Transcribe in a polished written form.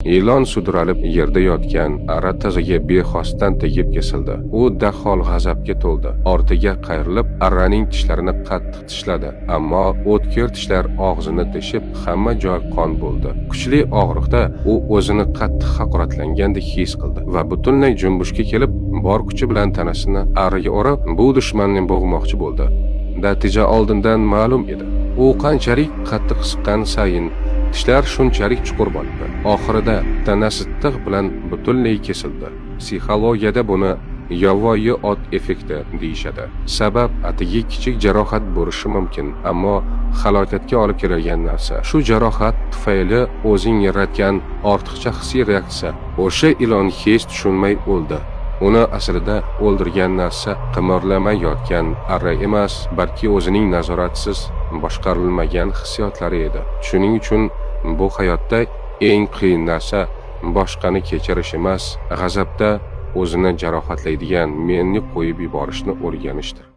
Ilon sudralib yerda yotgan arra tazaga bexosdan tegib kesildi. U darhol g'azabga to'ldi. Ortiga qayrilib, arraning tishlarini qattiq tishladi. Ammo o'tkir tishlar og'zini teshib, hamma joy qon bo'ldi. Kuchli og'riqda u o'zini qattiq haqoratlangandek his qildi va butunlay junbushga kelib, bor kuchi bilan tanasini arraga o'rab, bu dushmanni bo'g'moqchi bo'ldi. Natija oldindan ma'lum edi. U qanchalik qattiq siqqan sayin tishlar shunchalik chuqur botdi. Oxirida tanasi tig' bilan butunlay kesildi. Psixologiyada buni yovvoyi ot effekti deyishadi. Sabab atigi kichik jarohat bo'lishi mumkin, ammo halokatga olib keladigan narsa. Shu jarohat tufayli o'zing yaratgan ortiqcha hissiy reaksiya. O'sha ilon hech tushunmay o'ldi. Uni aslida o'ldirgan narsa qimirlamay yotgan arra emas, balki o'zining nazoratsiz boshqarilmagan hissiyotlari edi. Shuning uchun bu hayotda eng qiyin narsa boshqani kechirish emas, g'azabda o'zini jarohatlaydigan menni qo'yib yuborishni o'rganishdir.